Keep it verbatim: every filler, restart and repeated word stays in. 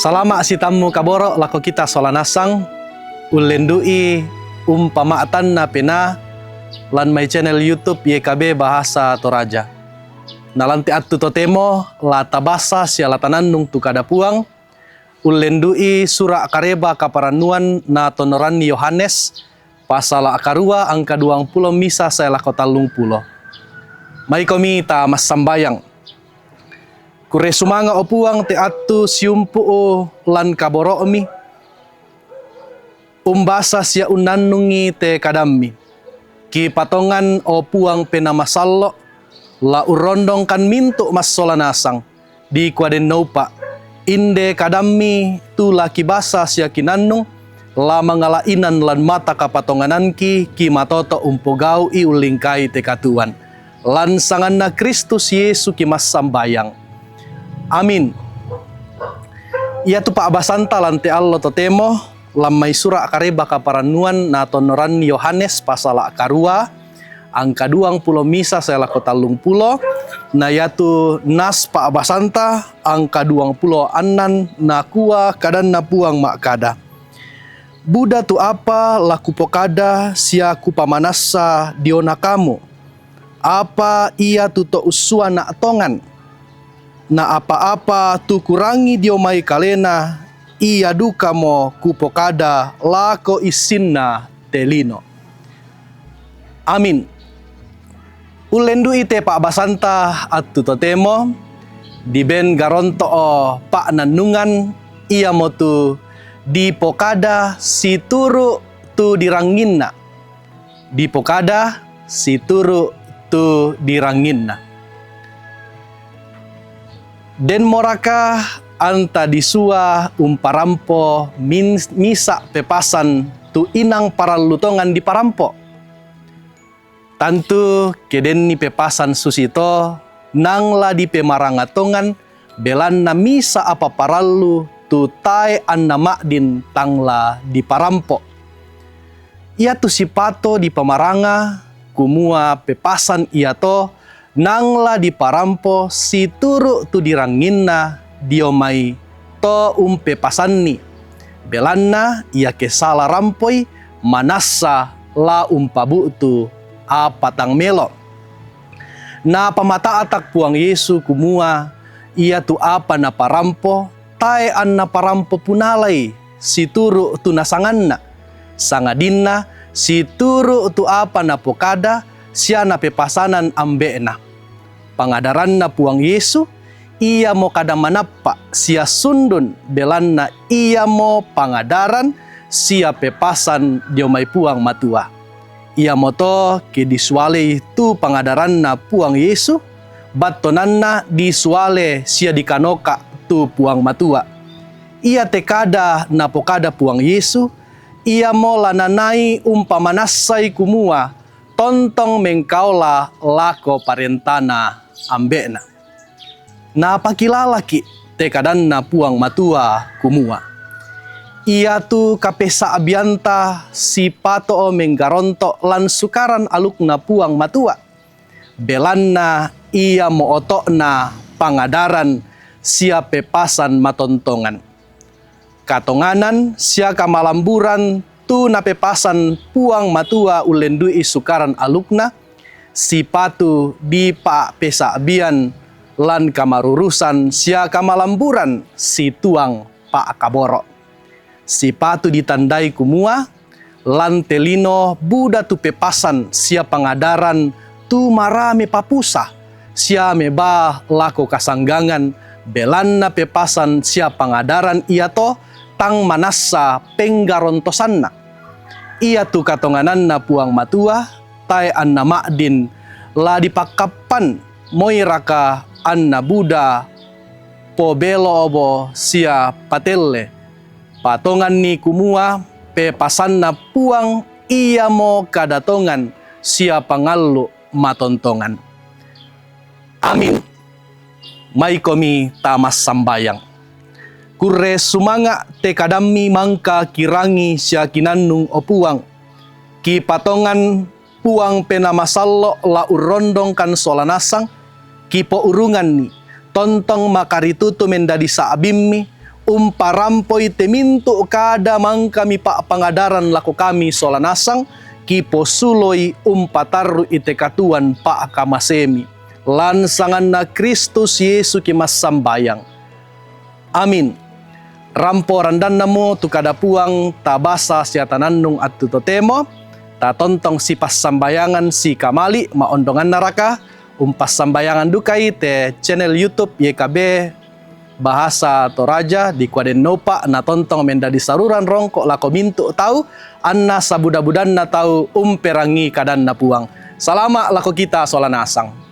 Salama' sitammu kaboro' lako kita sola nasang, ullendu'i Umpama'tanna Penaa lan mai channel YouTube Y K B Bahasa Toraja. Na lan te attu totemo la tabasa sia la tanannung tu kada Puang, ullendu'i sura' Kareba Kaparannuan natonnoranni Yohanes, pasala' karua angka duangpulo misa sae lako tallungpulo. Maikomi ta massambayang. Kurre sumanga', o Puang, te attu siumpu'u lan kaboro'mi, umbasa sia unnannungi te kadammi. Kipatongan, o Puang Penaa Masallo', la urrondongkan mintu' massola nasang, dikua dennoupa', inde kadammi tu la kibasa sia kinannung, la mangala' inan lan mata kapatonganangki, kimatoto' umpogau'i ullingkai te katuoan. Lan sanganna Kristus Yesu kimassambayang. Amin. Iatu pa'basanta lan te allo totemo, lan mai sura' Kareba Kaparannuan natonnoranni Yohanes pasala' karua, angka duangpulo misa sae lako tallungpulo, na iatu nas pa'basanta angka duangpulo annan, nakua kadanna Puang ma'kada, Buda tu apa la kupokada sia kupamanassa diona kamu, apa ia tu to ussuana' tongan. Na apa-apa tu kurangi dio mai kalena, ia dukamo kupokada lako issinna te lino. Amin. Ullendu'i te pa'basanta attu totemo, diben garonto'o pa'nannungan, iamotu dipokada situru' tu diranginna. Dipokada situru' tu diranginna. Den moraka anta disua umparampo min-, misa' pepasan tu inang parallu tongan diparampo? Tantu ke denni pepasan susito, nang la dipemaranga tongan, belanna misa' apa parallu tu tae' anna ma'din tang la diparampo. Iatu sipato dipamaranga, kumua pepasan iato nang la diparampo situru' tu diranginna dio mai to umpepasanni, belanna iake sala rampoi, manassa la umpabu'tu apa tang melo. Napamata'tak Puang Yesu kumua, iatu apa naparampo, tae' anna parampo punalai situru' tu nasanganna, sangadinna situru' tu apa napokada sia napepasanan Ambe'na. Pangadaranna Puang Yesu, iamo kada manappa' sia sundun, belanna iamo pangadaran sia pepasan dio mai Puang Matua. Iamoto ke disualei tu pangadaranna Puang Yesu, battonanna disuale sia dikanoka' tu Puang Matua. Iate kada napokada Puang Yesu, iamo la nanai umpamanassai kumua, tontong mengkaola lako parentana Ambe'na. Napakilalaki' te kadanna Puang Matua kumua, iatu kapesa'bianta sipato'o menggaronto' lan Sukaran Alukna Puang Matua, belanna iamo oto'na pangadaran sia pepasan matontongan. Katonganan sia kamalamburan tu napepasan Puang Matua ullendu'i Sukaran Alukna, sipatu dipa'pesa'bian lan kamarurusan sia kamalamburan situang pa'kaboro'. Sipatu ditandai kumua, lan te lino buda tu pepasan sia pangadaran tu marame papusa, sia mebaa lako kasanggangan, belanna pepasan sia pangadaran iato tang manassa penggarontosanna. Iatu katongananna Puang Matua, tae' anna ma'din la dipakkappan, moiraka anna buda pobelo'o bo sia patelle. Patonganni kumua pepasanna Puang iamo kada tongan sia pangallu' matontongan. Amin. Maikomi ta massambayang. Kurre sumanga' te kadammi mangka kirangi sia kinannung, o Puang. Kipatongan Puang Penaa Masallo' la urrondongkan sola nasang, kipourunganni, tontong makaritutu mendadi sa'bimmi, umparampoi te mintu' kada mangka mipa'pangadaran lako kami sola nasang, kiposuloi umpatarru'i te katuoan pa'kamasemi. Lan sanganna Kristus Yesu kimassambayang. Amin. Rampo randannamo tu kada Puang tabasa sia tanannung attu totemo, tatontong sipassambayangan sikamali' ma'ondongannaraka, umpassambayangan dukai te channel YouTube Y K B Bahasa Toraja, dikua dennopa natontong mendadi saruran rongko' lako mintu' tau, anna sabuda-budanna tau umperangi kadanna Puang. Salama' lako kita sola nasang.